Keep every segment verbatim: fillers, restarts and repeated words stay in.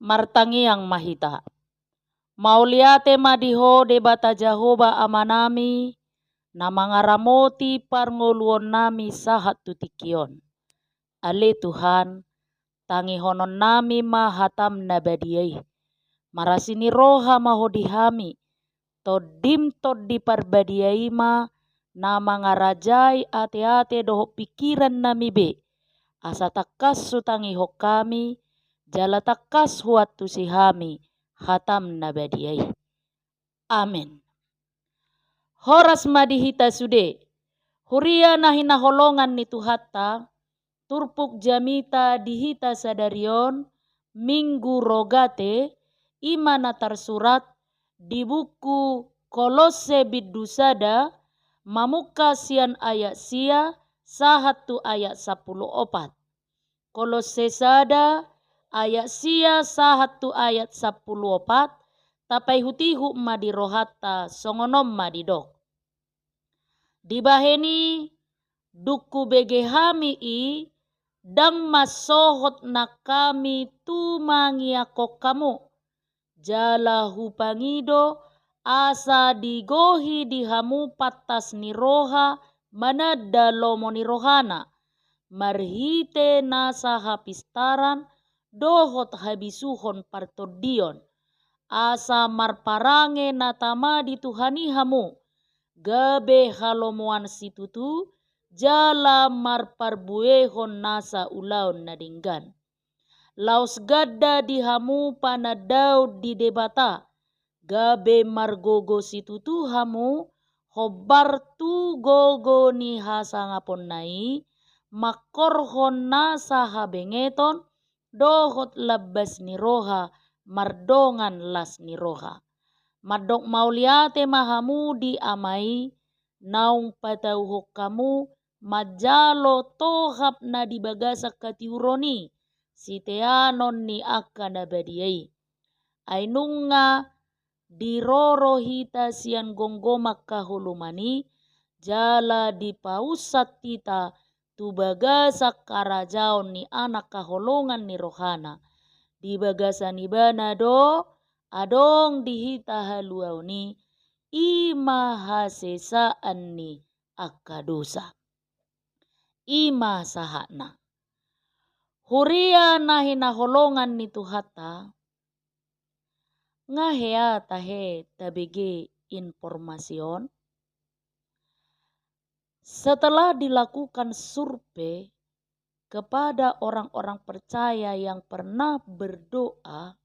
Martangiang ma hita. Mauliate ma di Ho Debata Jahowa Amanami, na mangaramoti parngoluonnami sahat tu tingki on. Ale Tuhan, tangihononnami ma hataM na badia i. Marasi ni roha ma Ho di hami, TondiM Tondi Parbadia i ma na mangarajai ateate dohot pingkirannami be, asa tangkas hutangihon hami, jala tangkas huantusi hami hataM na badia i. Amen. Horas ma di hita sude, huria na hinaholongan ni Tuhanta, turpuk jamita di hita sadari on, Minggu Rogate, i ma na tarsurat di buku Kolosse bindu sada, mamungka sian ayat sia sahat tu ayat sampulu opat. Kolosse sada, ayat sia sahat tu ayat sampulu opat, tapaihutihut ma di rohanta, songon on ma didok. Dibahen i, dung hubege hami i, ndang mansohot nang hami tu mangiangkon hamu. Jala hupangido, asa digohi di hamu pantas ni roha mananda lomo ni rohana, marhite nasa hapistaran dohot habisuhon partondion, asa marparange na tama di Tuhan i hamu, gabe halomoan situtu, jala marparbuehon nasa ulaon na denggan. Laos ganda di hamu panandaon di Debata, gabe margogo situtu hamu, hombar tu gogo ni hasangaponna i, mangkorhon nasa habengeton, dohot lambas ni roha, mardongan las ni roha. Mandok mauliate ma hamu di Ama i, naung patauhon hamu manjalo tohap na di bagasan hatiuron i, siteanon ni angka na badia i. Ai nunga diroro hita sian gomgoman haholomon i, jala dipaunsat hita tu bagasan harajaon ni Anak haholongan ni rohana. Di bagasan Ibana do adong di hita haluaon i, i ma hasesaan ni angka dosa. I ma sahatna. Huria na hinaholongan ni Tuhanta, nga hea tahe tabege informasi on? Setelah dilakukan survei kepada orang-orang percaya yang pernah berdoa,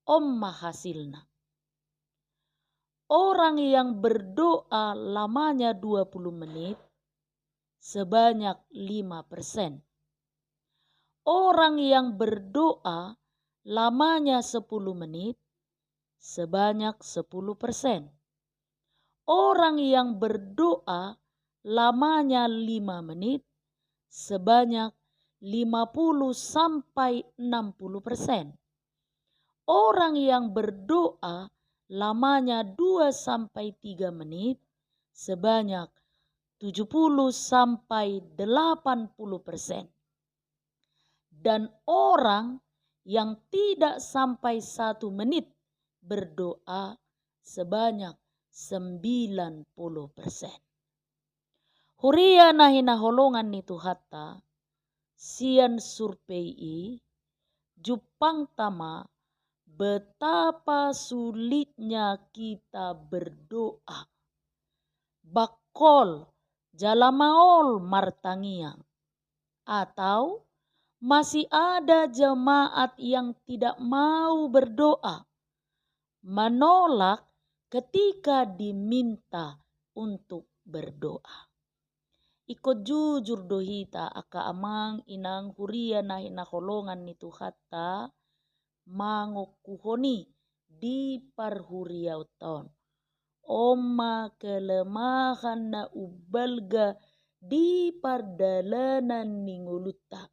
on ma hasilna. Orang yang berdoa lamanya dua puluh menit, sebanyak lima persen. Orang yang berdoa lamanya sepuluh menit, sebanyak sepuluh persen. Orang yang berdoa lamanya lima menit, sebanyak lima puluh sampai enam puluh persen. Orang yang berdoa lamanya dua sampai tiga menit, sebanyak tujuh puluh sampai delapan puluh persen. Dan orang yang tidak sampai satu menit berdoa sebanyak sembilan puluh persen. Huria na hinaholongan ni Tuhanta, sian survei i, jumpangta ma betapa sulitnya kita berdoa. Bangkol jala maol martangiang. Atau masih ada jemaat yang tidak mau berdoa, menolak ketika diminta untuk berdoa. Ingkon jujur do hita angka amang inang huria na hinaholongan ni Tuhanta, mangongkuhon i di parhuriaonta on. On ma kelemahan na umbalga di pardalanan ni ngolunta.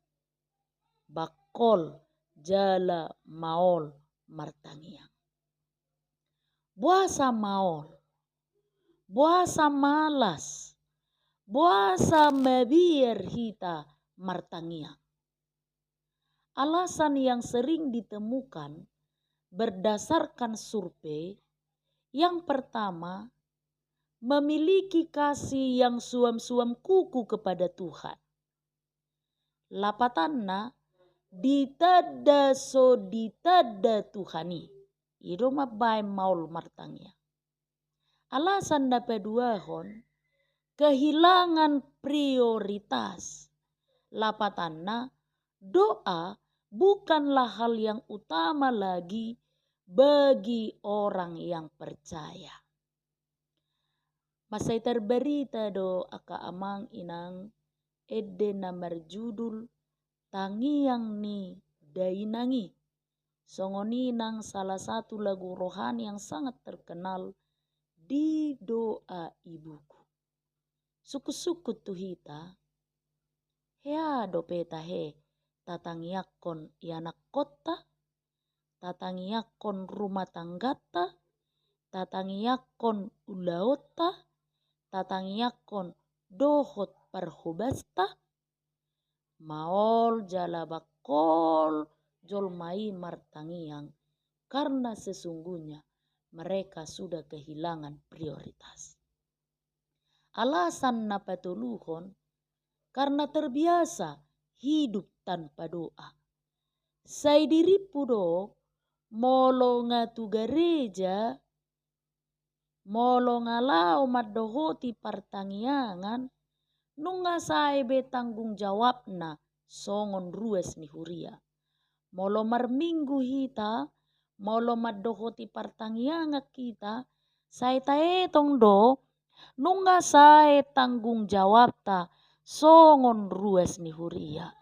Bangkol jala maol martangiang. Boasa maol? Boasa malas? Boasa mabiar hita martangiang? Alasan yang sering ditemukan berdasarkan survei, yang pertama, memiliki kasih yang suam-suam kuku kepada Tuhan. Lapatanna, ditanda so ditanda Tuhan i. I do mambahen maol martangiang. Alasan na paduahon, kehilangan prioritas. Lapatanna, doa bukanlah hal yang utama lagi bagi orang yang percaya. Mansai tarbarita do angka amang inang ende na marjudul Tangiang ni Dainang i. Songon i nang salah satu lagu rohani yang sangat terkenal di doa ibuku. Sungkun-sungkun tu hita, hea dope tahe tatangiangkon ianakkonta, tatangiangkon rumah tanggata, tatangiangkon ulaonta, tatangiangkon dohot parhobasta, maol jala bangkol jolma i martangiang, karena sesungguhnya mereka sudah kehilangan prioritas. Alasan na patoluhon, karena terbiasa hidup tanpa doa. Sai dirimpu do, molo nga tu gareja, molo nga laho mandohoti partangiangan, nunga sae be tanggung jawabna songon ruas ni huria. Molo marminggu hita, molo mandohoti partangiangan hita, sai taetong do, nunga sae tanggung jawabta songon ruas ni huria.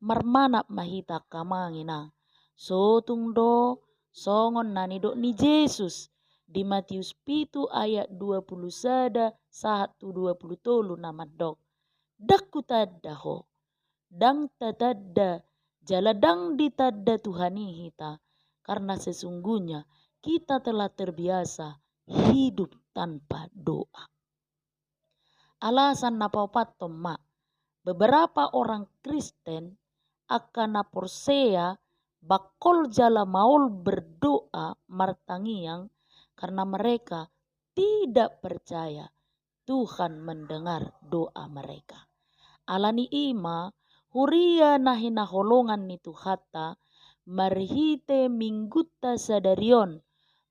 Marmanat ma hita angka amang inang. Sotung do songon na nidok ni Jesus di Matius pitu ayat dua puluh sada sahat tu dua puluh tolu na mandok, ndang hutanda ho, ndang tatanda, jala ndang ditanda Tuhan i hita, karena sesungguhnya kita telah terbiasa hidup tanpa doa. Alasan na paopathon ma, beberapa orang Kristen, angka na porsea, bangkol jala maol berdoa martangiang karena mereka tidak percaya Tuhan mendengar doa mereka. Alani i ma, huria na hinaholongan ni Tuhanta, marhite minggunta sadari on,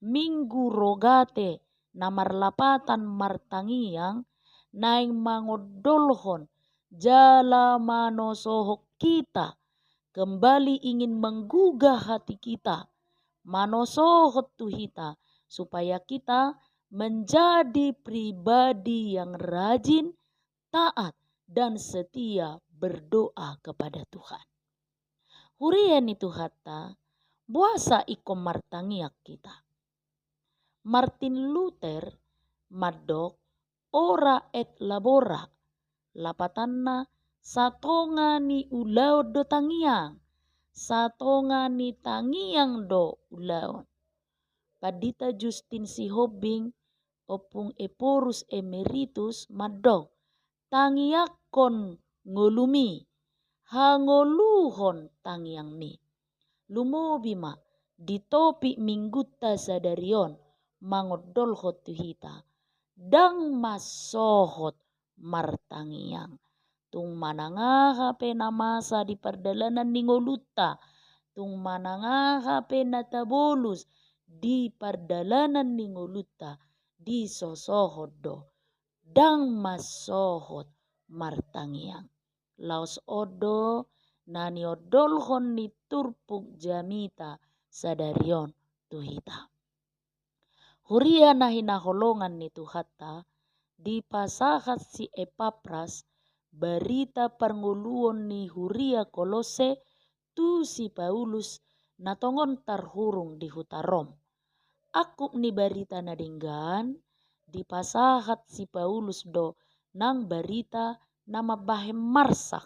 Minggu Rogate, na marlapatan martangiang, naeng mangondolhon jala manosohon hita, kembali ingin menggugah hati kita, manosohon tu hita, supaya kita menjadi pribadi yang rajin, taat, dan setia berdoa kepada Tuhan. Huria ni Tuhanta, boasa ingkon martangiang hita? Martin Luther mandok, ora et labora, lapatanna, satonga ni ulaon do tangiang, satonga ni tangiang do ulaon. Pandita Justin Sihombing, Ompung Ephorus Emeritus mandok, tangiangkon ngolumi, hangoluhon tangiangmi. Lumobi ma di topik minggunta sadari on, mangondolhon tu hita, ndang mansohot martangiang. Tung manang aha pe na masa di pardalanan ni ngolunta, tung manang aha pe na tabolus di pardalanan ni ngolunta, disosohon do, ndang mansohot martangiang. Laos on do na niondolhon ni turpuk jamita sadari on tu hita. Huria na hinaholongan ni Tuhanta, dipasahat si Epapras barita parngoluon ni huria Kolose tu si Paulus na tongon tarhurung di huta Rom. Angkup ni barita na denggan, dipasahat si Paulus do nang barita na mambahen marsak.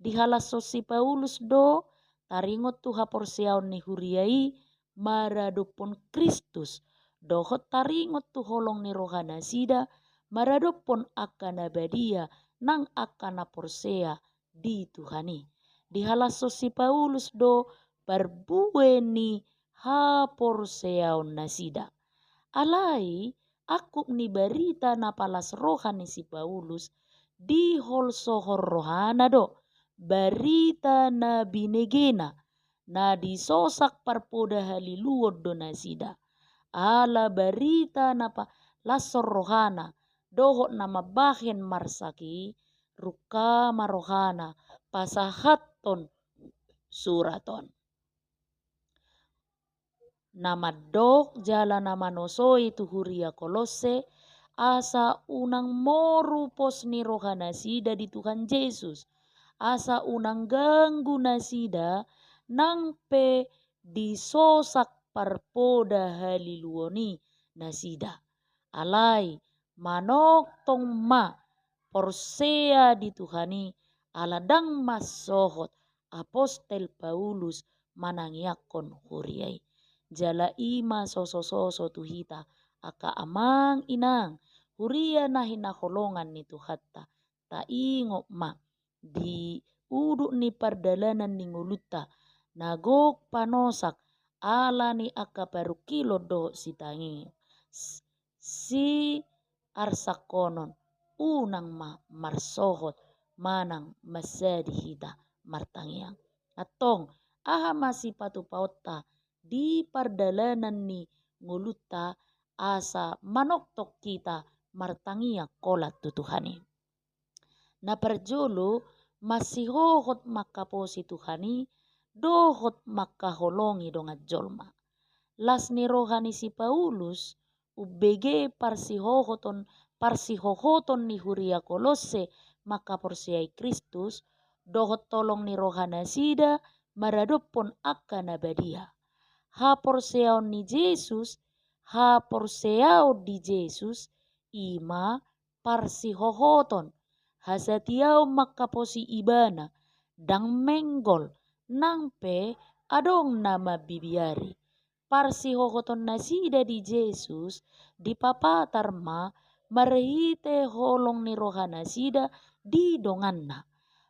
Dihalashon si Paulus do taringot tu haporseaon ni huria i maradophon Kristus, dohot taringot tu holong ni rohanasida maradophon angka na badia nang angka na porsea di Tuhan i. Dihalashon si Paulus do parbue ni haporseaon nasida. Alai angkup ni barita na palas roha ni si Paulus, diholsohon rohana do barita na binegena, na disosak parpoda haliluon do nasida. Ala barita na palashon rohana dohot na mambahen marsak i, rungka ma rohana pasahathon surat on. Na mandok jala na manosoi tu huria Kolosse, asa unang moru pos ni roha nasida di Tuhan Jesus, asa unang ganggu nasida nang pe disosak parpoda haliluon i nasida. Alai manongtong ma porsea di Tuhan i, ala ndang mansohot apostel Paulus manangiangkon huria i. Jala i ma sosososo tu hita, angka amang inang, huria na hinaholongan ni Tuhanta. Taingot ma, di udut ni pardalanan ni ngolunta, na gok panosak ala ni angka parungkilon dohot sitangiang, s-, siarsangkonon, unang ma marsohot manang mansadi hita martangiang. Antong, aha ma sipatupaonta di pardalanan ni ngolunta, asa manongtong hita martangiang holan tu Tuhan i. Na parjolo, mansihohot mangkaposi Tuhan i dohot mangkaholongi dongan jolma. Las ni roha ni si Paulus umbege parsihohoton, parsihohoton ni huria Kolosse mangkaporseai Kristus, dohot holong ni roha nasida maradophon angka na badia. Haporseaon ni Jesus, haporseaon di Jesus, i ma parsihohoton, hasatiaon mangkaposi Ibana, ndang menggol, nang pe adong na mambibiari. Parsihohoton nasida di Jesus dipapatar ma marhite holong ni roha nasida di donganna.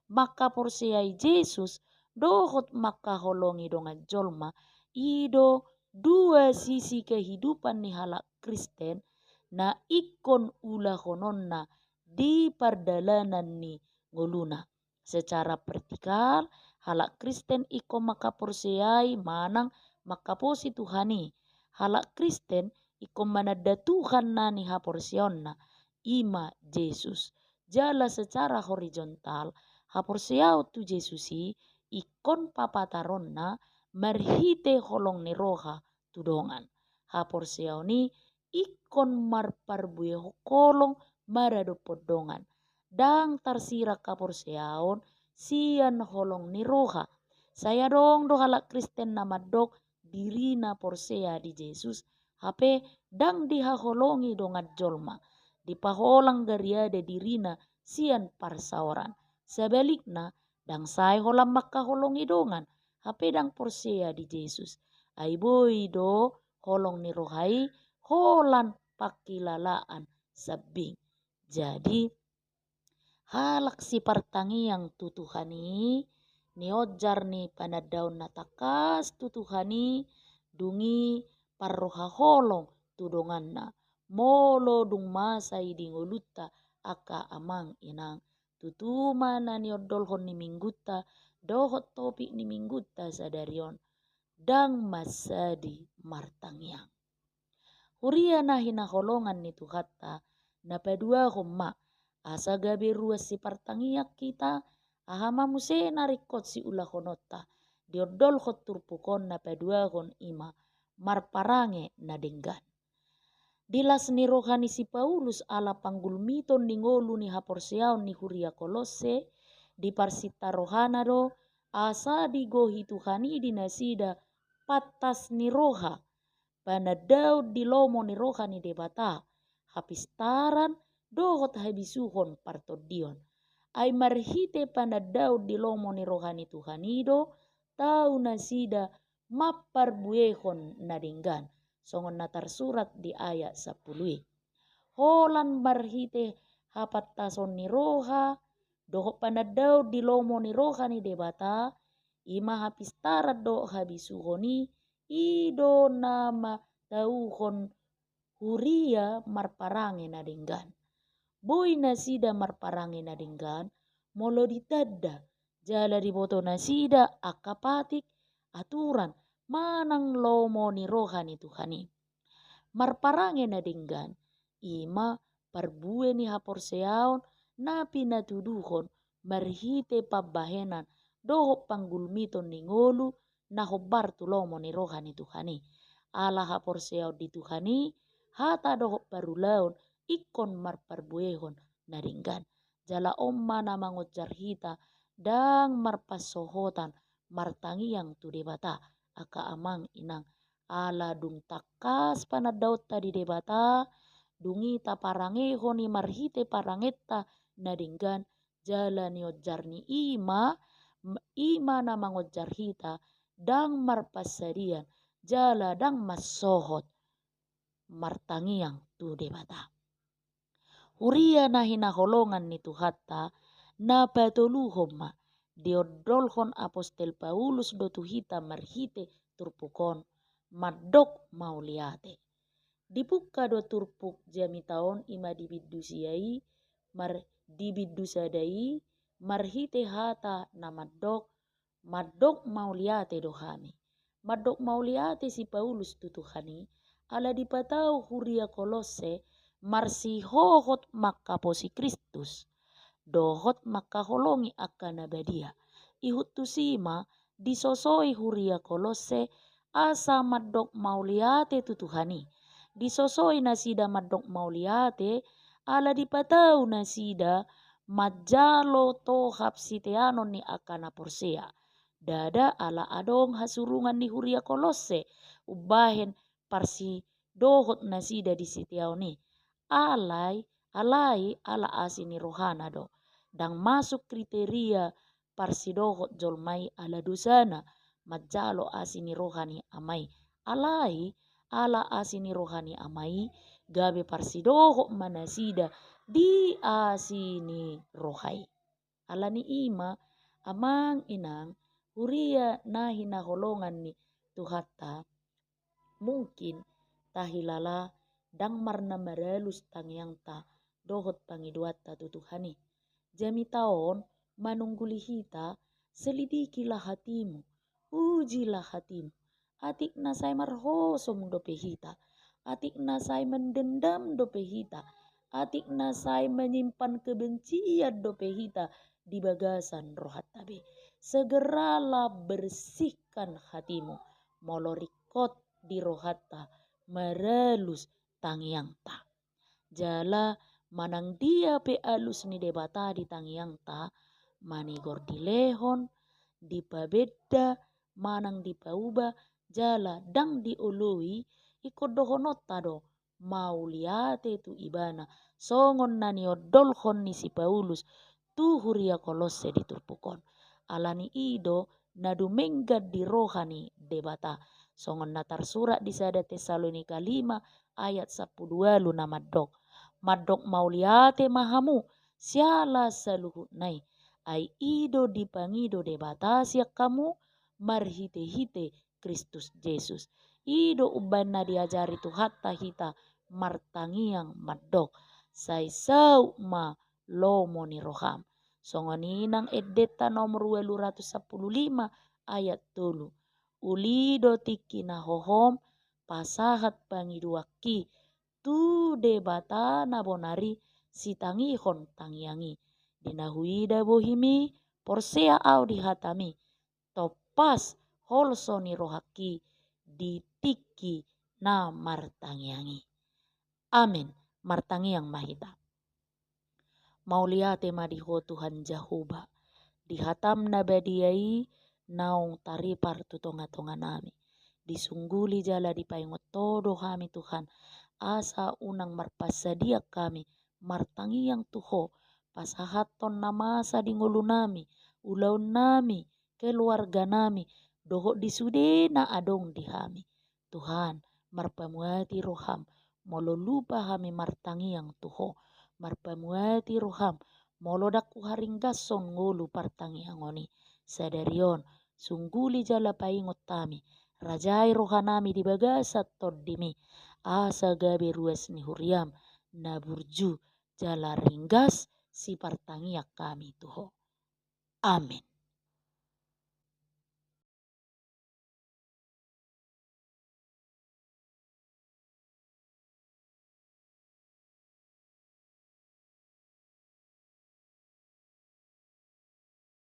Mangkaporseai Jesus dohot mangkaholongi dongan jolma, i do dua sisi kehidupan ni halak Kristen na ingkon ulahononna di pardalanan ni ngoluna. Secara praktikal, halak Kristen ingkon mangkaporseai manang mangkaposi Tuhan i. Halak Kristen ingkon mananda Tuhan na nihaporseaonna, i ma Jesus. Jala secara horizontal, haporseaon tu Jesus i ingkon papataronna marhite holong ni roha tu dongan. Haporseaon i ingkon marparbuehon holong maradophon dongan. Ndang tarsirang haporseaon sian holong ni roha. Sai adong do halak Kristen na mandok dirina porsea di Jesus, hape ndang dihaholongi dongan jolma. Dipaholang gariada dirina sian parsaoran. Sabalikna, ndang sae holan mangkaholongi dongan, hape ndang porsea di Jesus. Ai boi do holong ni roha i holan pangkilalaan sambing. Jadi, halak sipartangiang tu Tuhan i, nionjar ni panandaon na tangkas tu Tuhan i, dung i parroha holong tu donganna. Molo dung masa i di ngolunta, angka amang inang, tutu ma na niondolhon ni Minggunta dohot topik ni Minggunta sadari on, ndang mansadi martangiang. Huria na hinaholongan ni Tuhanta, na paduahon ma, asa gabe ruas sipartangiang hita, aha ma muse na ringkot siulahononta, diondolhon turpuk on na paduahon, i ma marparange na denggan. Di las ni roha ni si Paulus ala panggulmiton ni ngolu ni haporseaon ni huria Kolosse, diparsinta rohana do, asa digohi Tuhan i di nasida pantas ni roha, panandaon di lomo ni roha ni Debata, hapistaran dohot habisuhon partondion. Ai marhite panandaon di lomo ni roha ni Tuhan i do, tau nasida mamparbuehon na denggan, songon na tarsurat di ayat sampulu i. Holan marhite hapantason ni roha, dohot panandaon di lomo ni roha ni Debata, i ma hapistaran dohot habisuhon i, i do na matauhon huria marparange na denggan. Boi nasida marparange na denggan, molo ditanda, jala diboto nasida angka patik, aturan, manang lomo ni roha ni Tuhan i. Marparange na denggan, i ma parbue ni haporseaon na pinatuduhon marhite pambahenan dohot panggulmiton ni ngolu na hombar tu lomo ni roha ni Tuhan i. Ala haporseaon di Tuhan i, hata dohot parulaon ingkon marparbuehon na denggan. Jala on ma na mangonjar hita ndang marpansohotan martangiang tu Debata, angka amang inang. Ala dung tangkas panandaonta di Debata, dung i taparangehon i marhite parangenta na denggan, jala nionjar ni i ma, m-, i ma na mangonjar hita ndang marpansadian, jala ndang mansohot martangiang tu Debata. Huria na hinaholongan ni Tuhanta, na patoluhon ma, diondolhon Apostel Paulus do tu hita marhite turpuk on, mandok mauliate. Dipungka do turpuk jamita on, i ma di bindu sia i, mar-, di bindu sada i, marhite hata na mandok, mandok mauliate do hami. Mandok mauliate si Paulus tu Tuhan i, ala dipatau huria Kolosse marsihohot mangkaposi Kristus, dohot mangkaholongi angka na badia. Ihut tusi ma, disosoi huria Kolosse asa mandok mauliate tu Tuhan i. Disosoi nasida mandok mauliate, ala dipatau nasida manjalo tohap siteanon ni angka na porsea. Ndada ala adong hasurungan ni huria Kolosse umbahen parsidohot nasida di siteaon i. Alai, alai ala asi ni rohana do. Ndang masuk kriteria parsidohot jolma i ala dosana, manjalo asi ni roha ni Ama i. Alai, ala asi ni roha ni Ama i, gabe parsidohot ma nasida di asi ni roha i. Ala ni i ma, amang inang, huria na hinaholongan ni Tuhanta, mungkin tahilala ndang marna maralus tangiangta dohot pangidoanta tu Tuhan i. Jamita on manungguli hita, selidikilah hatimu, ujilah hatimu. Atik na sai marhosom dope hita, atik na sai mendendam dope hita, atik na sai menyimpan kebencian dope hita di bagasan rohanta be. Segeralah bersihkan hatimu, molo ringkot di rohanta maralus tangiangta. Jala manang dia pe alus ni Debata di tangiangta, manigor dilehon, dipabenda, manang dipauba, jala ndang dioloi, ingkon dohononta do mauliate tu Ibana, songon na niondolhon ni si Paulus tu huria Kolosse di turpuk on. Ala ni i do na dumenggan di roha ni Debata, songon na tarsurat di sada Tessalonika lima ayat sampulu ualu na mandok, mandok mauliate ma hamu siala saluhutna i, ai i do dipangido Debata sian hamu marhitehite Kristus Jesus. I do umbahen na diajari Tuhanta hita martangiang mandok, sai saut ma lomo ni roham. Songon i nang endenta nomor ualu ratus sampulu lima ayat tolu. Uli do tingki na hohom pasahat pangidoanki tu Debata na bonar i sitangihon tangiang i. Di na huida bohim i, porsea ahu di hatam i, tompas holso ni rohangki di tingki na martangiang i. Amen. Martangiang ma hita. Mauliate ma di Ho Tuhan Jahowa, di hatam na badia i naung taripar tu tongatonganami. Disungguli jala dipaingot Ho do hami Tuhan, asa unang marpansadian hami martangiang tu Ho, pasahathon na masa di ngolunami, ulaonnami, keluarganami, dohot di sude na adong di hami. Tuhan, marpamuati roham, molo lupa hami martangiang tu Ho, marpamuati roham, molo ndang huharinggashon ngolu partangiangon i. Sadari on, sungguli jala paingot hami, rajai rohanami di bagasan TondiMi, asa gabe ruas ni huriaM na burju jala ringgas sipartangiang hami tu Ho. Amen.